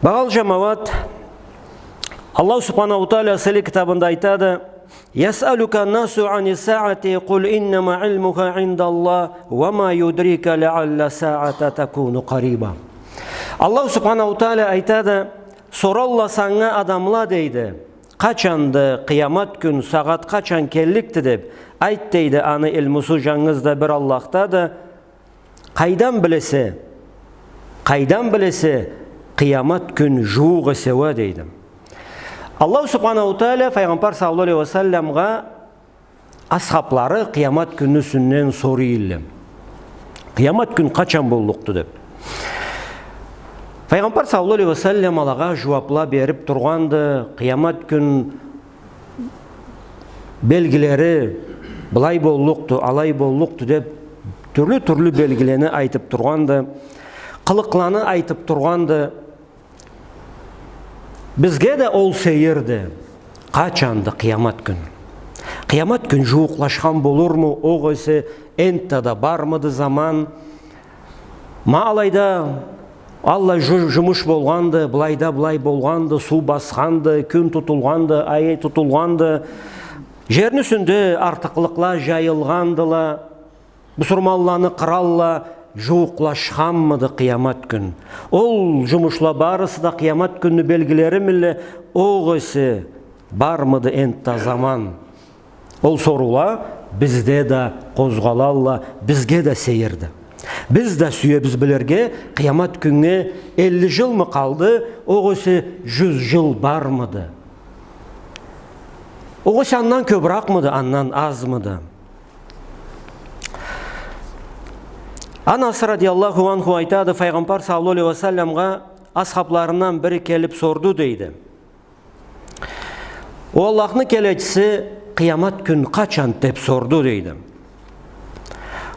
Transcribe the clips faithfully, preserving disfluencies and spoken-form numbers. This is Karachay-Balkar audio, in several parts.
Багъалы джамауат, Аллаху Субханаху Тааля сыйлы китабында айтады: «يسألك الناس عن الساعة قل إنما علمها عند الله وما يدريك لعل الساعة تكون قريبا». Аллаху Субханаху Тааля айтады: «Соралла санга адамла, — дейди, — къачанды къыямат кюн, сагъат къачан келликди деп. Айт, — дейди, — аны илмусу джангыз да бир Аллахдады. Къайдан билесе, къайдан билесе, къыямат кюн джууукъ эсе уа», — дейди. Аллаху Субханаху Тааля Файгъамбар саллаллаху алейхи ва салламгъа асхаблары къыямат кюнню юсюнден сорай элле. Къыямат кюн къачан боллукъду деп. Файгъамбар саллаллаху алейхи ва саллам алагъа джууапла берип тургъанды, къыямат кюн белгилери былай боллукъду, алай боллукъду деп, тюрлю-тюрлю белгилени айтып тургъанды, къылыкъланы айтып тургъанды. Бизге да ол сейирди. Къачанды къыямат кюн? Къыямат кюн джууукълашхан болурму, огъесе энтта да бармыды заман? Ма алайда аллай джу-, джумуш болгъанды, былайда былай болгъанды, суу басханды, кюн тутулгъанды, ай тутулгъанды. Джерни юсюнде артыкълыкъла джайылгъандыла. Бусурманланы къыралла, джууукълашханмыды къыямат кюн? Ол джумушла барысы да къыямат кюнню белгилеримиле, огъесе бармыды энтта заман? Ол соруула бизде да къозгъалалла, бизге да сейирди. Биз да сюебиз билирге, къыямат кюннге элли джылмы къалды, огъесе джюз джыл бармыды? Огъесе андан кёбюрекмиди, андан азмыды? Анас радияллаху анху айтады, Файгъамбар саллаллаху алейхи ва салламгъа асхабларындан бири келип сорду, дейди. О Аллахны келечиси, къыямат кюн къачан деп сорду, дейди.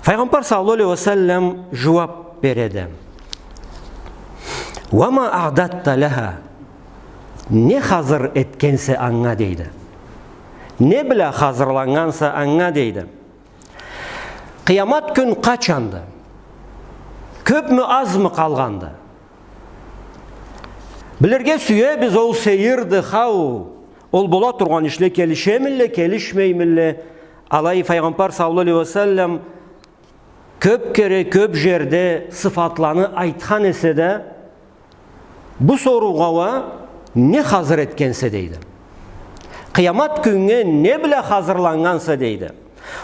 Файгъамбар саллаллаху алейхи ва саллам джууап береди. Ва ма аъдадта лаха. Не хазыр этгенсе анга, дейди. Не бла хазырланнганса анга, дейди. Къыямат кюн къачанды? Кёпмю, азмы къалгъанды? Билирге сюебиз, ол сейирди, хау, ол бола тургъан ишле келишемиле, келишмеймиле? Алай Файгъамбар саллаллаху алейхи ва саллам кёп кере, кёп джерде сыфатланы айтхан эсе да, бу соруугъа уа не хазыр этгенсе, дейди. Къыямат кюннге не бла хазырланнганса, дейди.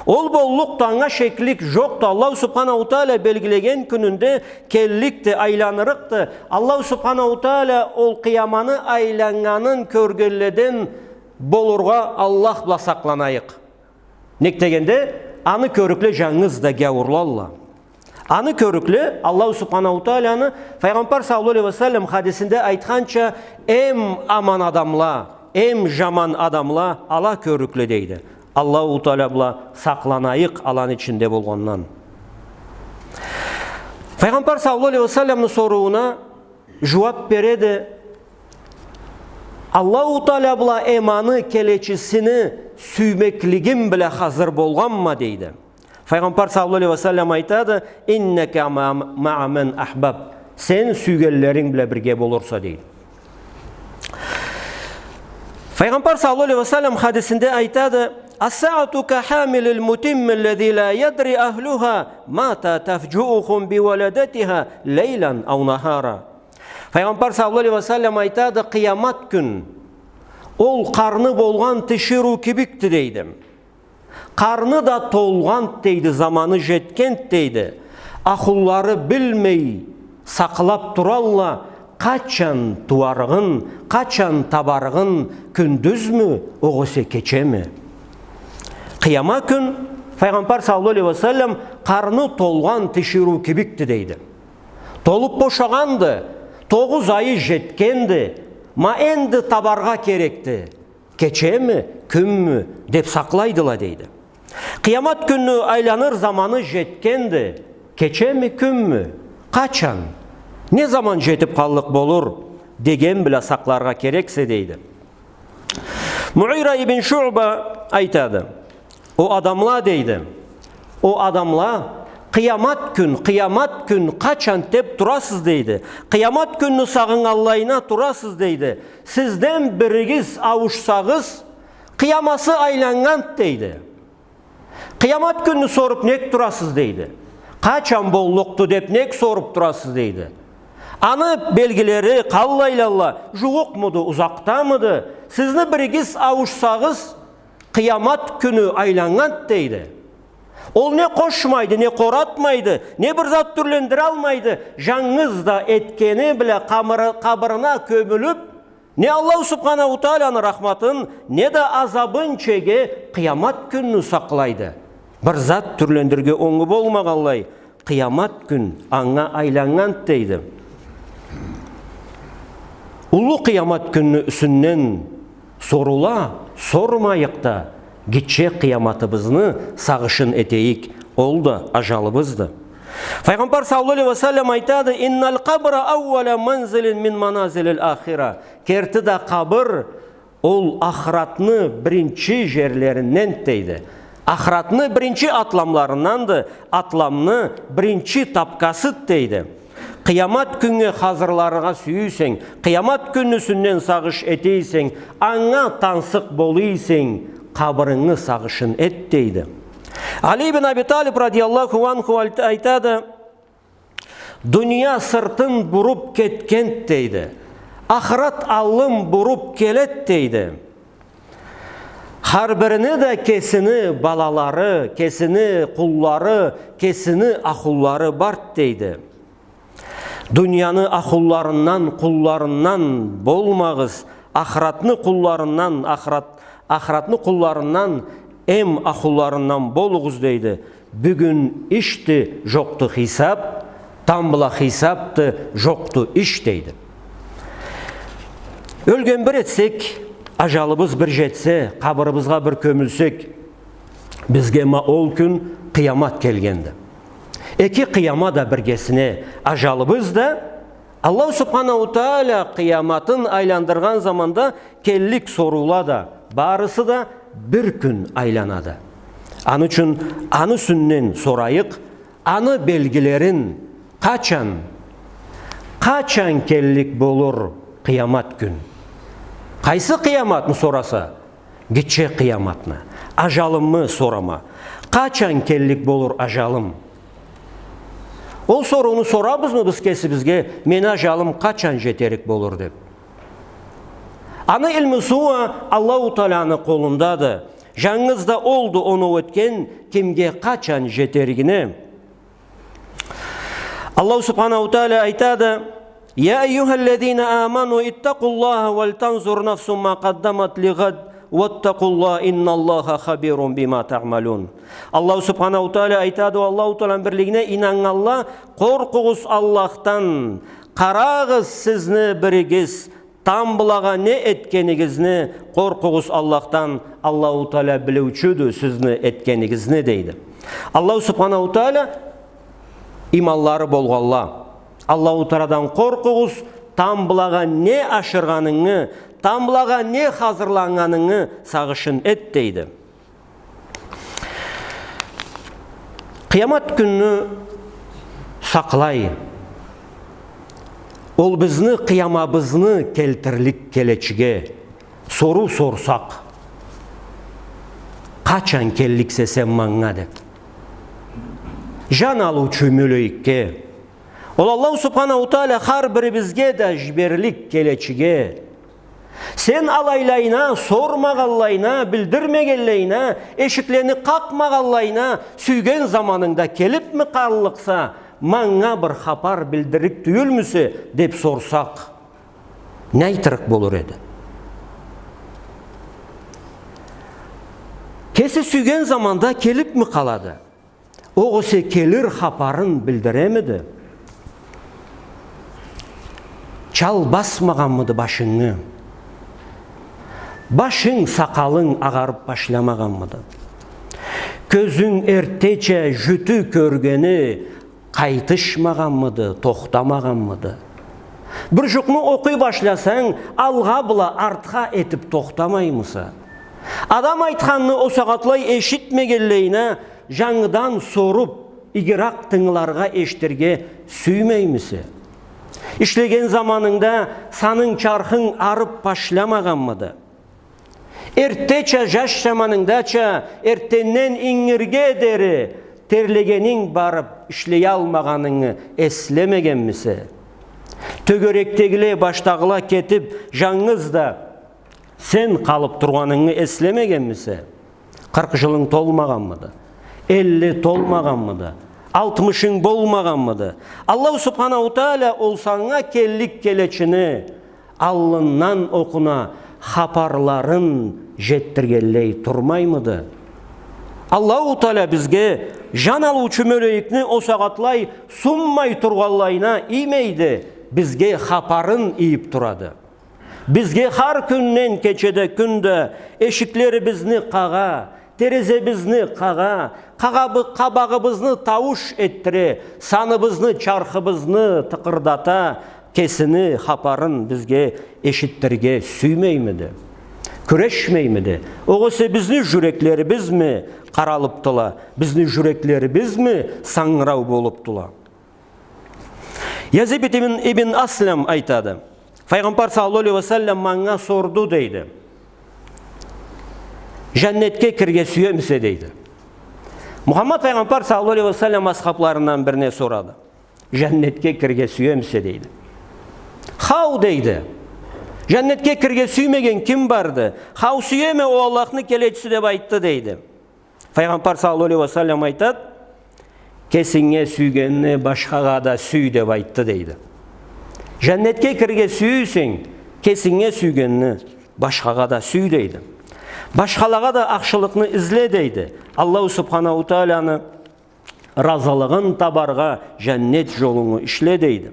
Ол боллукъду, анга шеклик джокъду. Аллаху Субханаху Тааля белгилеген кюнюнде келликди, айланырыкъды. Аллаху Субханаху Тааля ол къыяманы айланнганын кёргенледен болургъа Аллах бла сакъланайыкъ. Нек дегенде, аны кёрюкле джангыз да гяуурлалла. Аны кёрюкле Аллаху Субханаху Тааляны Файгъамбар саллаллаху алейхи ва саллам хадисинде айтханча, эм аман адамла, эм джаман адамла ала кёрюкле, дейди. Аллаху Тааля бла сакъланайыкъ аланы ичинде болгъандан. Файгъамбар саллаллаху алейхи ва салламны сорууна джууап береди. Аллаху Тааля бла эм аны келечисини сюймеклигим бла хазыр болгъанма, дейди. Файгъамбар саллаллаху алейхи ва саллам айтады: «Иннака ма-, маа ман ахбабт». Сен сюйгенлеринг бла бирге болурса, дейди. Файгъамбар саллаллаху алейхи ва саллам хадисинде айтады: «Ас-саату ка-хамилил мутимми ллази ла ядри ахлуха мата тафджууху би валадатиха лейла ау нахара». Файгъамбар саллаллаху алейхи ва саллам айтады, къыямат кюн ол къарны болгъан тиширыу кибикди, дейди. Къарны да толгъанд, дейди, заманы джетгенд, дейди. Ахлулары билмей сакълап туралла, къачан тууарыгъын, къачан табарыгъын, кюндюзмю, огъесе кечеми. Къыямат кюн, Файгъамбар саллаллаху алейхи ва саллам, къарны толгъан тиширыу кибикди, дейди. Толуп бошагъанды, тогъуз айы джетгенди, ма энди табаргъа керекди. Кечеми, кюнмю деп сакълайдыла, дейди. Къыямат кюнню айланыр заманы джетгенди. Кечеми, кюнмю? Къачан? Не заман джетип къаллыкъ болур? Деген бла сакъларгъа керексе, дейди. Мугъира ибн Шуъба айтады: «О адамла, — дейди, — о адамла, Къыямат кюн, къыямат кюн къачан деп турасыз, дейди. Къыямат кюнню сагъыннганлайына турасыз, дейди. Сизден биригиз ауушсагъыз, къыямасы айланнганды, дейди. Къыямат кюнню соруп нек турасыз, дейди. Къачан боллукъду деп нек соруп турасыз, дейди. Аны белгилери къаллайладыла, жууукъмуду, узакъдамыды? Сизни биригиз ауушсагъыз, къыямат кюню айланнганды, дейди. Ол не къошмайды, не къоратмайды, не бир зат тюрлендиралмайды. Жангыз да этгени бла къамыры-, къабырына кёмюлюп, не Аллаху Субханаху Тааланы рахматын, не да азабын чеге, къыямат кюнню сакълайды. Бир зат тюрлендирирге онгу болмагъанлай, къыямат кюн анга айланнганды, дейди. Уллу къыямат кюнню юсюнден сорула, сормайыкъ да, гитче къыяматыбызны сагъышын этейик, ол да ажалыбызды. Файгъамбар саллаллаху алейхи ва саллам айтады: «Инналь къабра аууалю манзилин мин маназилиль ахира». Керти да, къабыр ол ахыратны биринчи жерлеринден, дейди. Ахыратны биринчи атламларынданды, атламны биринчи тапкасыды, дейди. Къыямат кюннге хазырланыргъа сюйсенг, къыямат кюнню юсюнден сагъыш этейсенг, анга тансыкъ болуйсанг, къабырынгы сагъышын эт, дейди. Али ибн Аби Талиб радияллаху анху аль-, айтады: «Дуния сыртын буруп кетгенди, — дейди. — Ахырат аллын буруп келеди, — дейди. — Хар бирини да кесини балалары, кесини къуллары, кесини ахлулары барды, — дейди. — Дунияны ахлуларындан, къулларындан болмагъыз, ахыратны къулларындан, ахырат-, ахыратны къулларындан эм ахлуларындан болугъуз, — дейди. — Бюгюн ишди, жокъду хисап, тамбла хисапды, жокъду иш», — дейди. Ёлген бир этсек, ажалыбыз бир жетсе, къабырыбызгъа бир кёмюлсек, бизге ма ол кюн къыямат келгенди. Эки къыяма да биргесине, ажалыбыз да, Аллаху Субханаху Тааля къыяматын айландыргъан заманда келлик соруула да, барысы да бир кюн айланады. Аны ючюн аны юсюнден сорайыкъ, аны белгилерин, къачан, къачан келлик болур къыямат кюн? Къайсы къыяматны сораса, гитче къыяматны, ажалымы сорама. Къачан келлик болур ажалым? Ол сорууну сорабызмы биз кесибизге, мени ажалым къачан жетерик болур деп? Аны илмусу уа Аллаху Тааляны къолундады. Жангыз да олду оноу этген кимге къачан жетеригине. Аллаху Субханаху Тааля айтады: «يا أيها الذين آمنوا اتقوا الله ولتنظر نفس ما قدمت لغد واتقوا الله إن الله خبير بما تعملون». Аллаху Субханаху Тааля айтады: «Аллаху Тааляны бирлигине ийнаннганла, къоркъугъуз Аллахдан, къарагъыз сизни биригиз тамблагъа не этгенигизни, къоркъугъуз Аллахдан, Аллаху Тааля билиучюдю сизни этгенигизни», — дейди. Аллаху Субханаху Тааля иманлары болгъанла, Аллаху Таалядан къоркъугъуз, тамблагъа не ашыргъанынгы, тамблагъа не хазырланнганынгы сагъышын эт, дейди. Къыямат кюнню сакълай. Ол бизни къыямабызны келтирлик келечиге. Соруу сорсакъ: «Къачан келликсе сен манга?» — деп. Жан алыучу мёлекке. Ол Аллаху Субханаху Тааля хар бирибизге да жиберлик келечиге. Сен алайлайына, сормагъанлайына, билдирмегенлейине, эшиклени къакъмагъанлайына, сюйген заманынгда келипми къаллыкъса, манга бир хапар билдирик тюйюлмюсе, деп сорсакъ, не айтырыкъ болур эди? Кеси сюйген заманда келипми къалады? Огъесе келир хапарын билдиремиди? Чал басмагъанмыды башынгы? Башынг, сакъалынг агъарып башламагъанмыды? Кёзюнг эртдеча жютю кёргени къайтышмагъанмыды, тохтамагъанмыды? Бир жукъну окъуй башласанг, алгъа бла артха этип тохтамаймыса? Адам айтханны ол сагъатлай эшитмегенлейине, жангыдан соруп, Игиракъ тынгыларгъа, эшитирге сюймеймисе? Ишлеген заманынгда санынг, чархынг арып башламагъанмыды? Эртдеча, жаш заманынгдача, эртденден ингирге дери терлегенинг барып, ишлеялмагъанынгы эслемегенмисе? Тёгеректегиле, баштагъыла кетип, жангыз да сен къалып тургъанынгы эслемегенмисе? Къыркъ жылынг толмагъанмыды? Элли толмагъанмыды? Алтмышынг болмагъанмыды? Аллаху Субханаху Тааля ол санга келлик келечини аллындан окъуна хапарларын жетдиргенлей турмаймыды? Аллаху Тааля бизге жан алыучу мёлейикни ол сагъатлай сунмай тургъанлайына иймейди, бизге хапарын ийип турады. Бизге хар кюнден, кечеде, кюнде эшиклерибизни къагъа, терезебизни къагъа, къагъабы-, къабагъыбызны таууш этдире, саныбызны, чархыбызны тыкъырдата, кесини хапарын бизге эшитдирге сюймеймиди? Кюрешмеймиди? Огъесе бизни жюреклерибизми къаралыпдыла? Бизни жюреклерибизми сангырау болупдула? Язид ибн, ибн Аслам айтады. Файгъамбар саллаллаху алейхи ва саллам манга сорду, дейди. Жаннетге кирге сюемисе, дейди. Мухаммад файгъамбар саллаллаху алейхи ва саллам асхабларындан бирине сорады. Жаннетге кирге сюемисе, дейди. Хау, дейди. Жаннетге кирге сюймеген ким барды? Хау, сюеме, о Аллахны келечиси, деп айтды, дейди. Файгъамбар саллаллаху алейхи ва саллам айтады, кесинге сюйгенни башхагъа да сюй, деп айтды, дейди. Жаннетге кирге сюйсенг, кесинге сюйгенни башхагъа да сюй, дейди. Башхалагъа да ахшылыкъны изле, дейди. Аллаху Субханаху Тааляны разылыгъын табаргъа жаннет жолунгу ишле, дейди.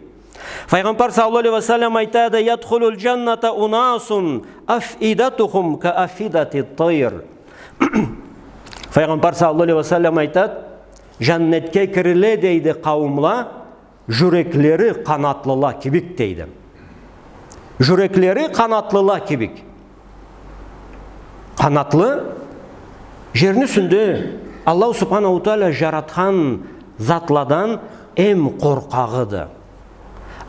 Файгъамбар саллаллаху алейхи ва саллам айтады: «Ядхулул жанната унасун афидатухум ка афидати тайр». Файгъамбар саллаллаху алейхи ва саллам айтады: «Жаннетге кириле, дейди, къауумла, жюреклери къанатлыла кибик», дейди. Жюреклери къанатлыла кибик. Къанатлы, жерни юсюнде Аллаху Субханаху Тааля жаратхан затладан эм къоркъагъыды.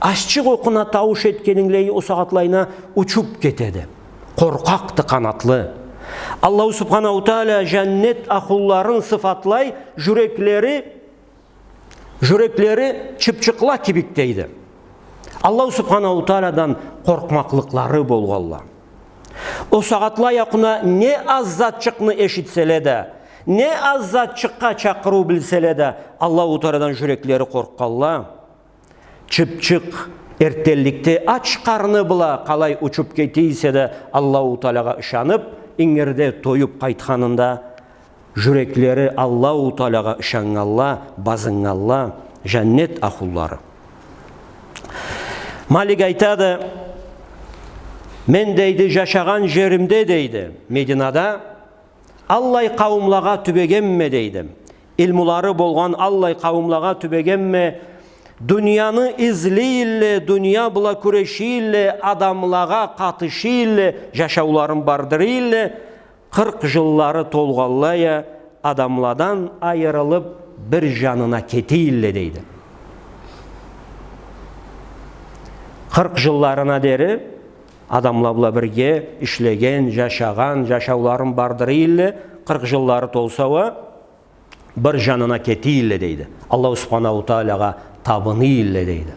Азчыкъ окъуна таууш этгенинглей, о сагъатлайына учуп кетеди. Къоркъакъды, къанатлы. Аллаху Субханаху Тааля жаннет ахлуларын сыфатлай, жюреклери Жюреклери чыпчыкъла кибик, дейди. Аллаху Субханаху Таалядан къоркъмакълыкълары болгъанла. О сагъатлай окъуна не аз затчыкъны эшитселе да, не аз затчыкъгъа чакъырыу билселе да, Аллаху Таалядан жюреклери къоркъгъанла. Чыпчыкъ эртденликде ач къарны бла къалай учуп кете эсе да, Аллаху Таалягъа ышанып, ингирде тоюп къайтханында, жюреклери Аллаху Таалягъа ышаннганла, базыннганла, жаннет ахлулары. Малик айтады: «Мен, — дейди, — жашагъан жеримде, — дейди, — Мединада аллай къауумлагъа тюбегенме, — дейди. — Илмулары болгъан аллай къауумлагъа тюбегенме, дунияны излейилле, дуния бла кюрешийилле, адамлагъа къатышыйилле, жашауларын бардырыйилле». Къыркъ жыллары толгъанлай а адамладан айырылып, бир жанына кетейилле, дейди. Къыркъ жылларына дери адамла бла бирге ишлеген, жашагъан, жашауларын бардырыйилле, къыркъ жыллары толса уа, бир жанына кетейилле, дейди. Аллаху Субханаху Таалягъа табынайилле, дейди.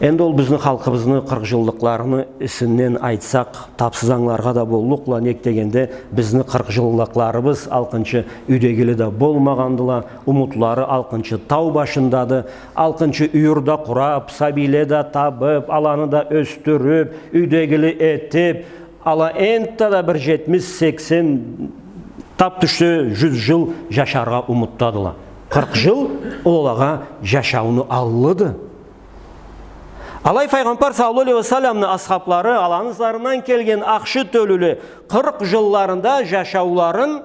Энди ол бизни халкъыбызны къыркъ жыллыкъларыны исинден айтсакъ, тапсыз ангыларгъа да боллукъла, нек дегенде, бизни къыркъ жыллыкъларыбыз алкъынчы юйдегили да болмагъандыла, умутлары алкъынчы тау башындады, алкъынчы юйюр да къурап, сабийле да табып, аланы да ёсдюрюп, юйдегили этип, ала энтта да бир жетмиш, сексен, тап тюшсе, жюз жыл жашаргъа умутдадыла. Къыркъ жыл ол алагъа жашауну аллыды. Алай Файгъамбар саллаллаху алейхи ва салламны асхаблары, аланы ызларындан келген ахшы тёлюле къыркъ жылларында жашауларын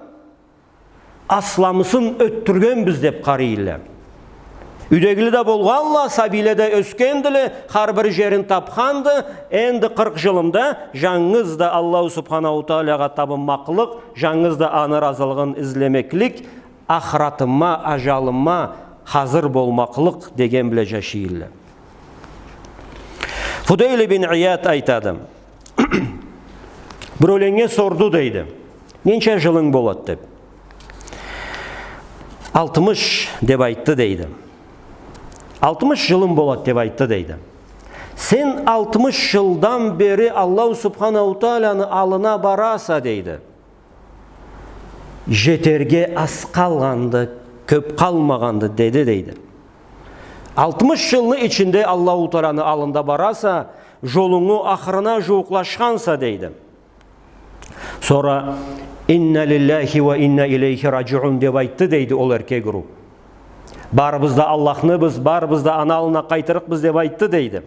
асламысын ётдюргенбиз деп къарайла. Юйдегили да болгъанла, сабийле да ёсгендиле, хар бир жерин тапханды, энди къыркъ жылымда жангыз да Аллаху Субханаху Таалагъа табынмакълыкъ, жангыз да аны разылыгъын излемеклик, ахыратыма, ажалыма хазыр болмакълыкъ деген бла жашай эдиле. Фудейл ибн Ияд айтады. Биреуленнге сорду, дейди. Ненча жылынг болад, деп. Алтмыш, деп айтды, дейди. Алтмыш жылым болад, деп айтды, дейди. Сен алтмыш жылдан бери Аллаху Субханаху Тааланы аллына бараса, дейди. Жетерге аз къалгъанды, кёп къалмагъанды, деди, дейди. Алтмыш жылны ичинде Аллаху Тааланы аллында бараса, жолунгу ахырына жууукълашханса, дейди. Сора «Инна лиллахи ва инна илейхи раджиун» деп айтды, дейди, ол эркек уруу. Барыбыз да Аллахныбыз, барыбыз да аны аллына къайтырыкъбыз, деп айтды, дейди.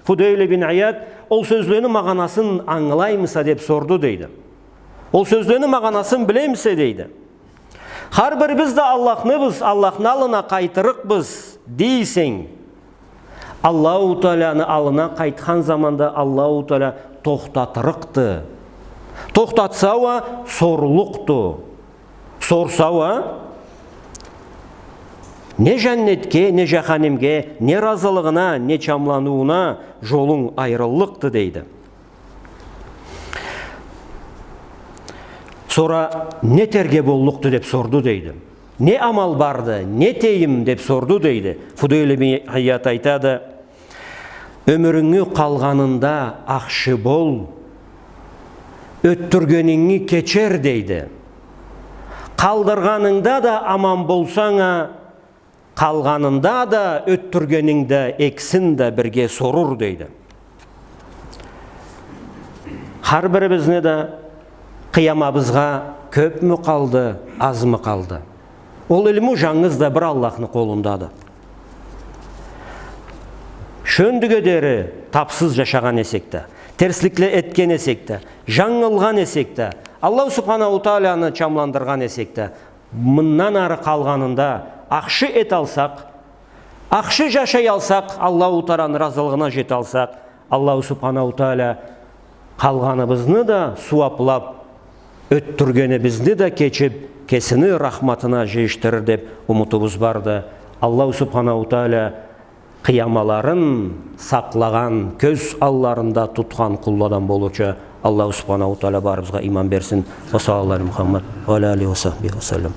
Фудейл ибн Ияд: «Ол сёзлени магъанасын ангылаймыса?» — деп сорду, дейди. «Ол сёзлени магъанасын билемисе?» — дейди. «Хар бирибиз да Аллахныбыз, Аллахны аллына къайтырыкъбыз», — дейсенг, Аллаху Тааланы аллына къайтхан заманда Аллаху Таала тохтатырыкъды. Тохтатса уа, сорлукъду. Сорса уа, не жаннетге, не жаханимге, не разылыгъына, не чамланыууна жолунг айрыллыкъды, дейди. Сора не этерге боллукъду деп сорду, дейди. Не амал барды, не этейим деп сорду, дейди. Фудейл ибн Ияд айтады: «Ёмюрюнгю къалгъанында ахшы бол, ётдюргенинги кечер», — дейди. «Къалдыргъанынгда да аман болсанг а, къалгъанында да, ётдюргенинг да, экисин да бирге сорур», — дейди. Хар бирибизни да къыямабызгъа кёпмю къалды, азмы къалды? Ол илму жангыз да бир Аллахны къолундады. Шёндюге дери тапсыз жашагъан эсек да, терсликле этген эсек да, жангылгъан эсек да, Аллаху Субханаху Тааланы чамландыргъан эсек да, мындан ары къалгъанында ахшы эталсакъ, ахшы жашаялсакъ, Аллаху Тааланы разылыгъына жеталсакъ, Аллаху Субханаху Таала къалгъаныбызны да сууаплап, ётдюргенибизни да кечип, кесини рахматына жыйышдырыр деп умутубуз барды. Аллаху Субханаху Таала къыямаларын сакълагъан, кёз алларында тутхан къулладан болурча Аллаху Субханаху Таала барыбызгъа иман берсин. Ва саллаллаху аля Мухаммад ва аля алихи ва сахбихи ва саллам.